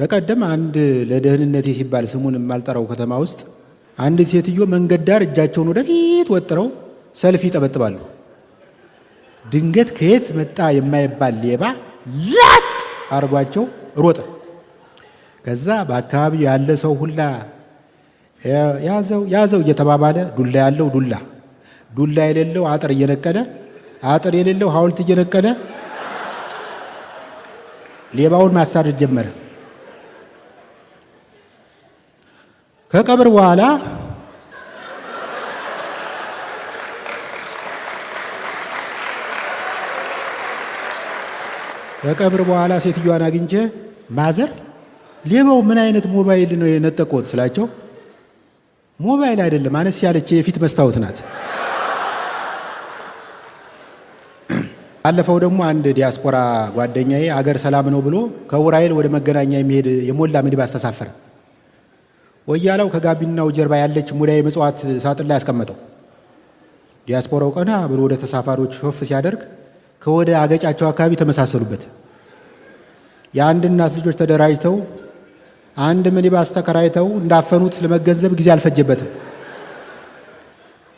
በቀደም አንድ ለደህንነቴ ሲባል ስሙን የማልጠራው ከተማ ውስጥ አንድ ሴትዮ መንገድ ዳር እጃቸውን ወደፊት ወጥረው ሰልፍ ይጠበጥባሉ። ድንገት ከየት መጣ የማይባል ሌባ ላጥ አርጓቸው ሮጠ። ከዛ በአካባቢው ያለ ሰው ሁላ ያዘው ያዘው እየተባባለ ዱላ ያለው ዱላ፣ ዱላ የሌለው አጥር እየነቀለ፣ አጥር የሌለው ሐውልት እየነቀለ ሌባውን ማሳደድ ጀመረ። ከቀብር በኋላ ሴትዮዋን አግኝቼ ማዘር ሌባው ምን አይነት ሞባይል ነው የነጠቆት ስላቸው፣ ሞባይል አይደለም አነስ ያለች የፊት መስታወት ናት። ባለፈው ደግሞ አንድ ዲያስፖራ ጓደኛዬ አገር ሰላም ነው ብሎ ከውራይል ወደ መገናኛ የሚሄድ የሞላ ሚኒባስ ተሳፈረ። ወያላው ከጋቢናው ጀርባ ያለች ሙዳየ ምጽዋት ሳጥን ላይ ያስቀመጠው። ዲያስፖራው ቀና ብሎ ወደ ተሳፋሪዎች ሾፍ ሲያደርግ ከወደ አገጫቸው አካባቢ ተመሳሰሉበት። የአንድ እናት ልጆች ተደራጅተው አንድ ሚኒባስ ተከራይተው እንዳፈኑት ለመገንዘብ ጊዜ አልፈጀበትም።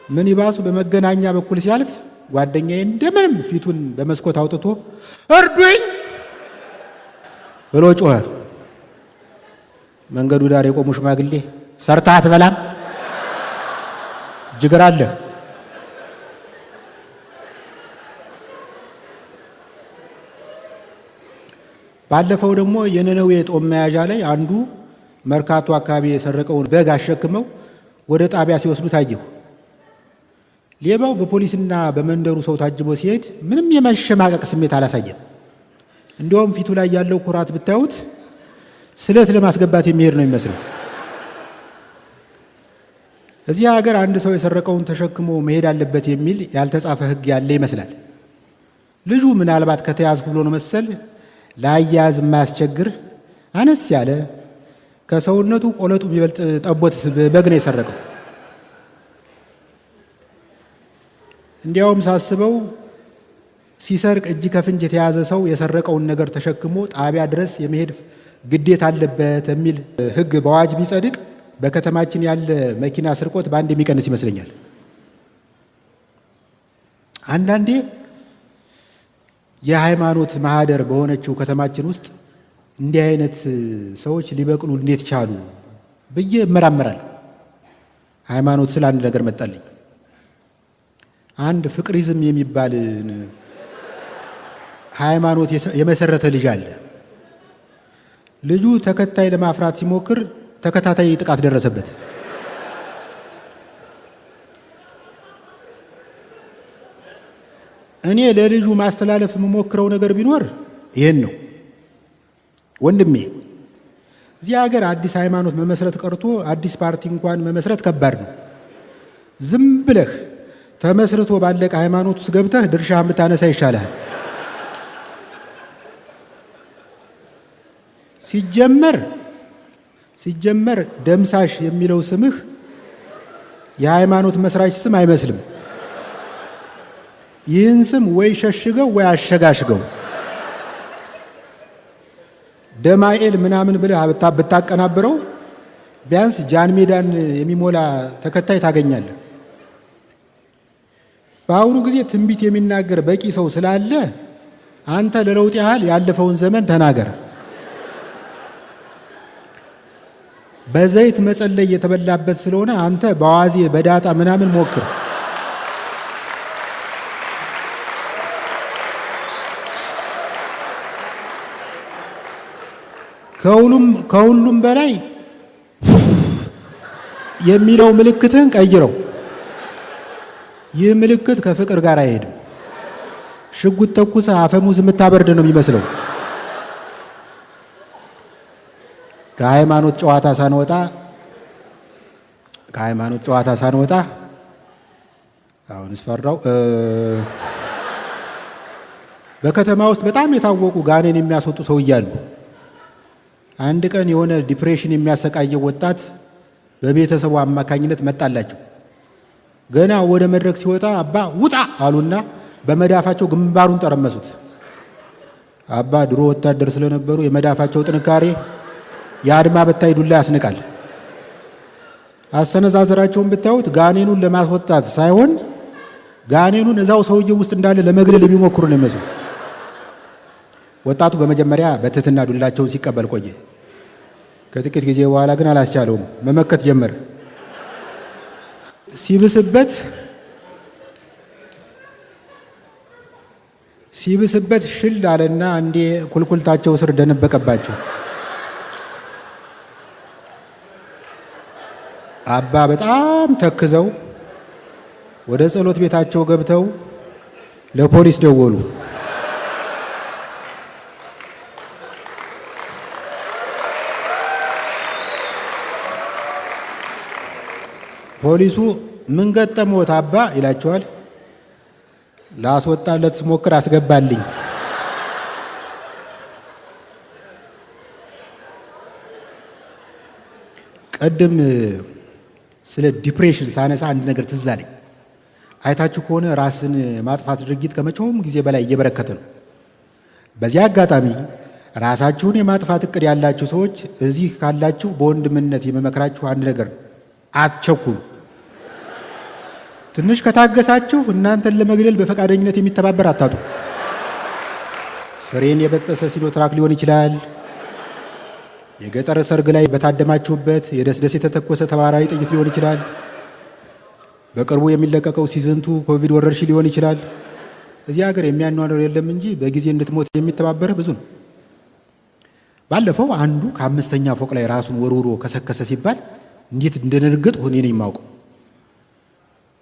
ሚኒባሱ በመገናኛ በኩል ሲያልፍ ጓደኛዬ እንደምንም ፊቱን በመስኮት አውጥቶ እርዱኝ ብሎ ጮኸ። መንገዱ ዳር የቆሙ ሽማግሌ ሰርተህ አትበላም ጅግር አለ። ባለፈው ደግሞ የነነዌ ጦም መያዣ ላይ አንዱ መርካቶ አካባቢ የሰረቀውን በግ አሸክመው ወደ ጣቢያ ሲወስዱ ታየሁ። ሌባው በፖሊስና በመንደሩ ሰው ታጅቦ ሲሄድ ምንም የመሸማቀቅ ስሜት አላሳየም። እንዲያውም ፊቱ ላይ ያለው ኩራት ብታዩት ስለት ለማስገባት የሚሄድ ነው የሚመስለው። እዚህ ሀገር አንድ ሰው የሰረቀውን ተሸክሞ መሄድ አለበት የሚል ያልተጻፈ ሕግ ያለ ይመስላል። ልጁ ምናልባት ከተያዝኩ ብሎ ነው መሰል ለአያያዝ የማያስቸግር አነስ ያለ ከሰውነቱ ቆለጡ የሚበልጥ ጠቦት በግ ነው የሰረቀው። እንዲያውም ሳስበው ሲሰርቅ እጅ ከፍንጅ የተያዘ ሰው የሰረቀውን ነገር ተሸክሞ ጣቢያ ድረስ የመሄድ ግዴታ አለበት የሚል ሕግ በአዋጅ ቢጸድቅ በከተማችን ያለ መኪና ስርቆት በአንድ የሚቀንስ ይመስለኛል። አንዳንዴ የሃይማኖት ማህደር በሆነችው ከተማችን ውስጥ እንዲህ አይነት ሰዎች ሊበቅሉ እንዴት ቻሉ ብዬ እመራመራለሁ። ሃይማኖት ስለ አንድ ነገር መጣልኝ። አንድ ፍቅሪዝም የሚባል ሃይማኖት የመሰረተ ልጅ አለ። ልጁ ተከታይ ለማፍራት ሲሞክር ተከታታይ ጥቃት ደረሰበት። እኔ ለልጁ ማስተላለፍ የምሞክረው ነገር ቢኖር ይህን ነው። ወንድሜ፣ እዚህ ሀገር አዲስ ሃይማኖት መመስረት ቀርቶ አዲስ ፓርቲ እንኳን መመስረት ከባድ ነው። ዝም ብለህ ተመስርቶ ባለቀ ሃይማኖት ውስጥ ገብተህ ድርሻህን ብታነሳ ይሻልሃል። ሲጀመር ሲጀመር ደምሳሽ የሚለው ስምህ የሃይማኖት መስራች ስም አይመስልም። ይህን ስም ወይ ሸሽገው ወይ አሸጋሽገው። ደማኤል ምናምን ብለህ ብታቀናብረው ቢያንስ ጃን ሜዳን የሚሞላ ተከታይ ታገኛለህ። በአሁኑ ጊዜ ትንቢት የሚናገር በቂ ሰው ስላለ አንተ ለለውጥ ያህል ያለፈውን ዘመን ተናገር። በዘይት መጸለይ የተበላበት ስለሆነ አንተ በአዋዜ በዳጣ ምናምን ሞክር። ከሁሉም በላይ የሚለው ምልክትህን ቀይረው። ይህ ምልክት ከፍቅር ጋር አይሄድም። ሽጉጥ ተኩሰህ አፈሙዝ የምታበርድ ነው የሚመስለው። ከሃይማኖት ጨዋታ ሳንወጣ ከሃይማኖት ጨዋታ ሳንወጣ አሁንስ ፈራው። በከተማ ውስጥ በጣም የታወቁ ጋኔን የሚያስወጡ ሰው እያሉ አንድ ቀን የሆነ depression የሚያሰቃየው ወጣት በቤተሰቡ አማካኝነት መጣላቸው። ገና ወደ መድረክ ሲወጣ አባ ውጣ አሉና በመዳፋቸው ግንባሩን ጠረመሱት። አባ ድሮ ወታደር ስለነበሩ የመዳፋቸው ጥንካሬ የአድማ በታይ ዱላ ያስንቃል። አሰነዛዘራቸውን ብታዩት ጋኔኑን ለማስወጣት ሳይሆን ጋኔኑን እዛው ሰውየው ውስጥ እንዳለ ለመግደል የሚሞክሩ ነው የሚመስሉት። ወጣቱ በመጀመሪያ በትህትና ዱላቸውን ሲቀበል ቆየ። ከጥቂት ጊዜ በኋላ ግን አላስቻለውም፣ መመከት ጀመረ። ሲብስበት ሽል አለና አንዴ ኩልኩልታቸው ስር ደነበቀባቸው። አባ በጣም ተክዘው ወደ ጸሎት ቤታቸው ገብተው ለፖሊስ ደወሉ። ፖሊሱ ምን ገጠመዎት አባ ይላቸዋል። ላስወጣለት ስሞክር አስገባልኝ። ቅድም ስለ depression ሳነሳ አንድ ነገር ትዝ አለኝ። አይታችሁ ከሆነ ራስን ማጥፋት ድርጊት ከመቼውም ጊዜ በላይ እየበረከተ ነው። በዚህ አጋጣሚ ራሳችሁን የማጥፋት እቅድ ያላችሁ ሰዎች እዚህ ካላችሁ በወንድምነት የመመክራችሁ አንድ ነገር ነው። አትቸኩሉ። ትንሽ ከታገሳችሁ እናንተን ለመግደል በፈቃደኝነት የሚተባበር አታጡ። ፍሬን የበጠሰ ሲኖትራክ ሊሆን ይችላል። የገጠር ሰርግ ላይ በታደማችሁበት የደስደስ የተተኮሰ ተባራሪ ጥይት ሊሆን ይችላል። በቅርቡ የሚለቀቀው season 2 ኮቪድ ወረርሽኝ ሊሆን ይችላል። እዚህ ሀገር የሚያኗኑር የለም እንጂ በጊዜ እንድትሞት የሚተባበርህ ብዙ ነው። ባለፈው አንዱ ከአምስተኛ ፎቅ ላይ ራሱን ወርውሮ ከሰከሰ ሲባል እንዴት እንደደነገጥኩ እኔ ነኝ የማውቀው።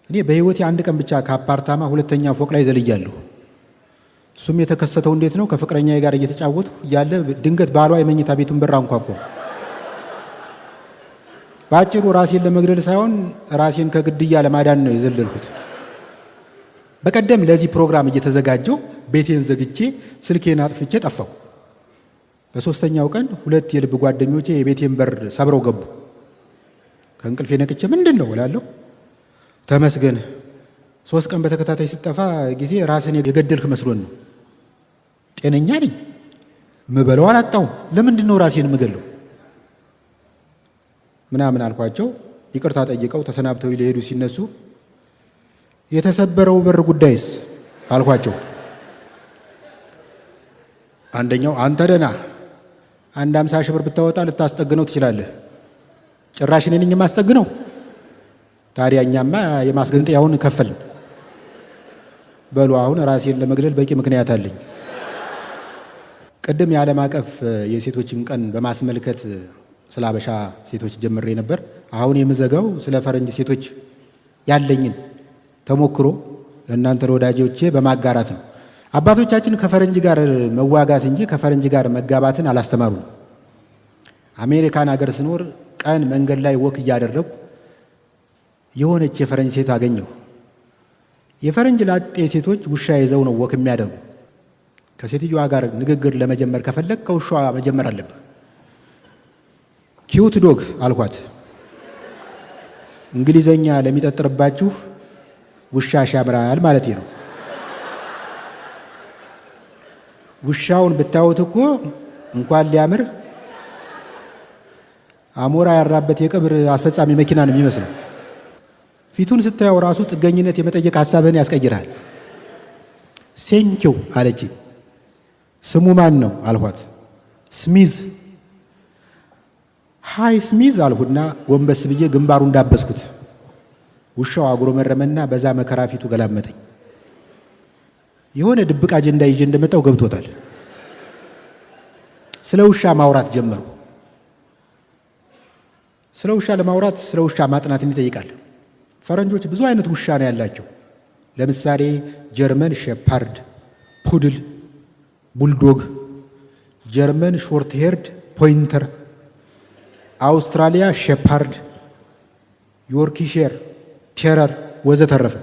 እኔ በሕይወቴ አንድ ቀን ብቻ ከአፓርታማ ሁለተኛ ፎቅ ላይ ዘልያለሁ። እሱም የተከሰተው እንዴት ነው? ከፍቅረኛዬ ጋር እየተጫወትኩ እያለ ድንገት ባሏ የመኝታ ቤቱን በር አንኳኳ። በአጭሩ ራሴን ለመግደል ሳይሆን ራሴን ከግድያ ለማዳን ነው የዘለልኩት። በቀደም ለዚህ ፕሮግራም እየተዘጋጀው ቤቴን ዘግቼ ስልኬን አጥፍቼ ጠፋሁ። በሶስተኛው ቀን ሁለት የልብ ጓደኞቼ የቤቴን በር ሰብረው ገቡ። ከእንቅልፌ ነቅቼ ምንድን ነው እላለሁ። ተመስገን፣ 3 ቀን በተከታታይ ስጠፋ ጊዜ ራስን የገደልክ መስሎን ነው። ጤነኛ ነኝ፣ ምበለው አላጣሁም። ለምንድን ነው ራሴን ምገለው ምናምን አልኳቸው። ይቅርታ ጠይቀው ተሰናብተው ሊሄዱ ሲነሱ የተሰበረው በር ጉዳይስ አልኳቸው። አንደኛው አንተ ደህና አንድ 50 ሺህ ብር ብታወጣ ልታስጠግነው ትችላለህ። ጭራሽ እኔ ነኝ የማስጠግነው? ታዲያ እኛማ የማስገንጠያውን ከፈልን። በሉ አሁን ራሴን ለመግደል በቂ ምክንያት አለኝ። ቅድም የዓለም አቀፍ የሴቶችን ቀን በማስመልከት ስለ አበሻ ሴቶች ጀምሬ ነበር። አሁን የምዘጋው ስለ ፈረንጅ ሴቶች ያለኝን ተሞክሮ ለእናንተ ለወዳጆቼ በማጋራት ነው። አባቶቻችን ከፈረንጅ ጋር መዋጋት እንጂ ከፈረንጅ ጋር መጋባትን አላስተማሩም። አሜሪካን ሀገር ስኖር ቀን መንገድ ላይ walk እያደረጉ የሆነች የፈረንጅ ሴት አገኘሁ። የፈረንጅ ላጤ ሴቶች ውሻ ይዘው ነው walk የሚያደርጉ። ከሴትዮዋ ጋር ንግግር ለመጀመር ከፈለግ ከውሻዋ መጀመር አለብህ። Cute dog አልኳት። እንግሊዘኛ ለሚጠጥርባችሁ ውሻሽ ያምራል ማለት ነው። ውሻውን ብታዩት እኮ እንኳን ሊያምር አሞራ ያራበት የቀብር አስፈጻሚ መኪና ነው የሚመስለው። ፊቱን ስታየው ራሱ ጥገኝነት የመጠየቅ ሐሳብህን ያስቀይርሃል። Thank you አለች። ስሙ ማን ነው አልኳት። ስሚዝ። Hi ስሚዝ አልሁና ጎንበስ ብዬ ግንባሩን እንዳበስኩት። ውሻው አጉረመረመና በዛ መከራ ፊቱ ገላመጠኝ። የሆነ ድብቅ አጀንዳ ይዤ እንደመጣው ገብቶታል። ስለ ውሻ ማውራት ጀመሩ። ስለ ውሻ ለማውራት ስለ ውሻ ማጥናትን ይጠይቃል። ፈረንጆች ብዙ አይነት ውሻ ነው ያላቸው። ለምሳሌ German Shepherd፣ Poodle፣ Bulldog፣ German Short Haired Pointer፣ Australia Shepherd፣ Yorkshire Terrier ወዘተረፈ።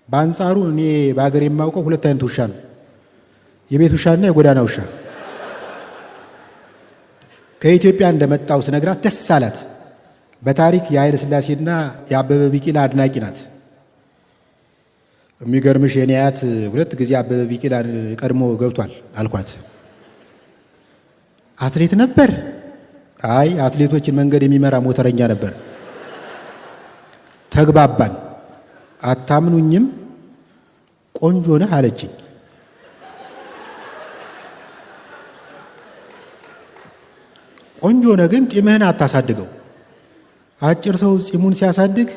በአንጻሩ እኔ በሀገር የማውቀው ሁለት አይነት ውሻ ነው፣ የቤት ውሻና የጎዳና ውሻ። ከኢትዮጵያ እንደመጣው ስነግራት ደስ አላት። በታሪክ የኃይለ ሥላሴና የአበበ ቢቂላ አድናቂ ናት። የሚገርምሽ የኔ አያት 2 ጊዜ አበበ ቢቂላን ቀድሞ ገብቷል አልኳት። አትሌት ነበር? አይ አትሌቶችን መንገድ የሚመራ ሞተረኛ ነበር። ተግባባን። አታምኑኝም? ቆንጆ ነህ አለችኝ። ቆንጆ ነህ ግን ጢምህን አታሳድገው። አጭር ሰው ጺሙን ሲያሳድግ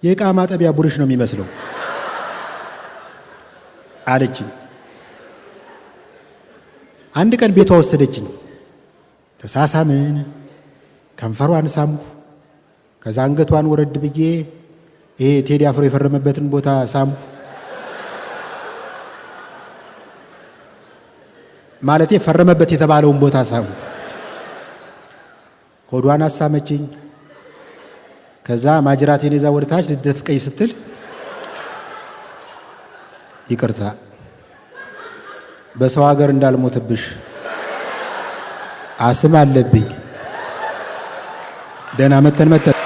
የዕቃ ማጠቢያ ቡርሽ ነው የሚመስለው አለችኝ። አንድ ቀን ቤቷ ወሰደችኝ። ተሳሳምን፣ ከንፈሯን ሳምሁ። ከዛ አንገቷን ወረድ ብዬ ይሄ ቴዲ አፍሮ የፈረመበትን ቦታ ሳምሁ። ማለቴ ፈረመበት የተባለውን ቦታ ሳምሁ። ሆዷን አሳመችኝ። ከዛ ማጅራቴን ይዛ ወደ ታች ልትደፍቀኝ ስትል ይቅርታ በሰው ሀገር እንዳልሞትብሽ አስም አለብኝ። ደህና መተን መተን።